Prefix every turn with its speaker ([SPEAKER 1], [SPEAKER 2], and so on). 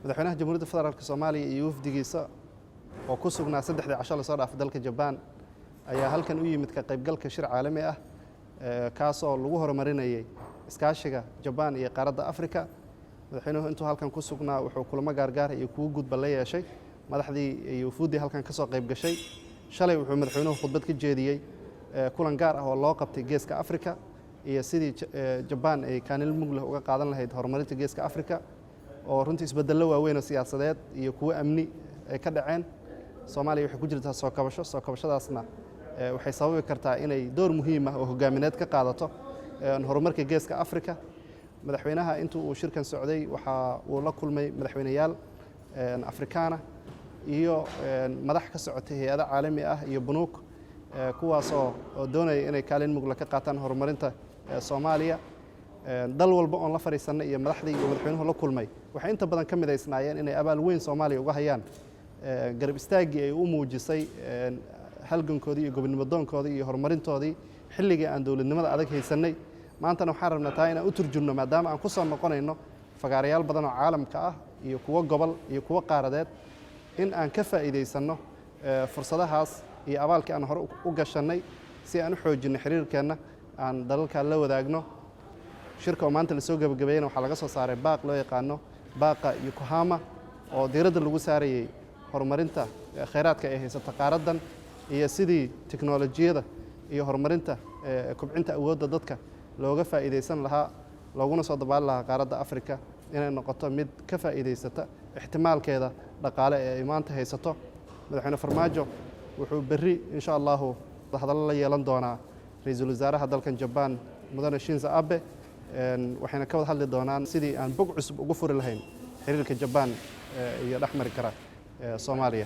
[SPEAKER 1] Madaxweynaha Jamhuuriyadda Federaalka Soomaaliya iyo wafdigiisa oo ku sugnaa 3dii casho lasoo dhaafay dalka Jabaan ayaa halkan u yimid ka qaybgalka shir caalami ah, kaasoo lagu horumarinayay iskaashiga Jabaan iyo qaaradda Afrika. Madaxweynuhu intuu halkan ku sugnaa wuxuu kulamo gaargaar iyo kuwo gudba la yeeshay madaxdii iyo wufuuddii halkan ka soo qayb gashay. Shalay wuxuu madaxweynuhu khudbad ka jeediyey kulan gaar ah oo loo qabtay Geeska Afrika iyo sidii Jabaan ay kaalin mug leh uga qaadan lahayd horumarinta Geeska Afrika, oo runtii isbedello waaweyn oo siyaasadeed iyo kuwo amni ay ka dhaceen. Soomaaliya waxay ku jirtaa soo kabasho. Soo kabashadaasna waxay sababi kartaa inay door muhiim ah oo hogaamineed ka qaadato horumarka Geeska Afrika. Madaxweynaha intuu uu shirkan socday waxa uu la kulmay madaxweyneyaal Afrikaana iyo madax ka socotay hay'ado caalami ah iyo bunuug, kuwaasoo oo doonaya inay kaalin mugla ka qaataan horumarinta Soomaaliya. Dal walba oon la fadhiisanay iyo madaxdii iyo madaxweynuhu la kulmay waxay inta badan ka midaysnaayeen inay abaal weyn Soomaaliya uga hayaan garab istaaggii ay u muujisay halgankoodii iyo gobonimodoonkoodii iyo horumarintoodii xilligii aan dowladnimada adag haysanay. Maantana waxaan rabnaa taa inaan u turjumno, maadaama aan ku soo noqonayno fagaarayaal badan oo caalamka ah iyo kuwo gobol iyo kuwo qaaradeed, in aan ka faa'iidaysanno fursadahaas iyo abaalkii aan hore u gashannay si aan u xoojinno xiriirkeenna aan dalalkaa la wadaagno. Shirka oo maanta lasoo gebagabeeyena waxaa laga soo saaray baaq loo yaqaano Baaqa Yokohama, oo diiradda lagu saarayey horumarinta khayraadka ay haysato qaaraddan iyo sidii teknolojiyada iyo horumarinta kobcinta awoodda dadka looga faa'iidaysan lahaa, looguna soo dabaali lahaa qaaradda Afrika inay noqoto mid ka faa'iidaysata ixtimaalkeeda dhaqaale ee ay maanta haysato. Madaxweyne Farmaajo wuxuu berri, insha Allahu, hadallo la yeelan doonaa ra-iisul wasaaraha dalkan Jabaan, Mudane Shinzo Abe, waxayna ka wada hadli doonaan sidii aan bog cusub ugu furi lahayn xiriirka Jabaan iyo dhex mari kara Soomaaliya.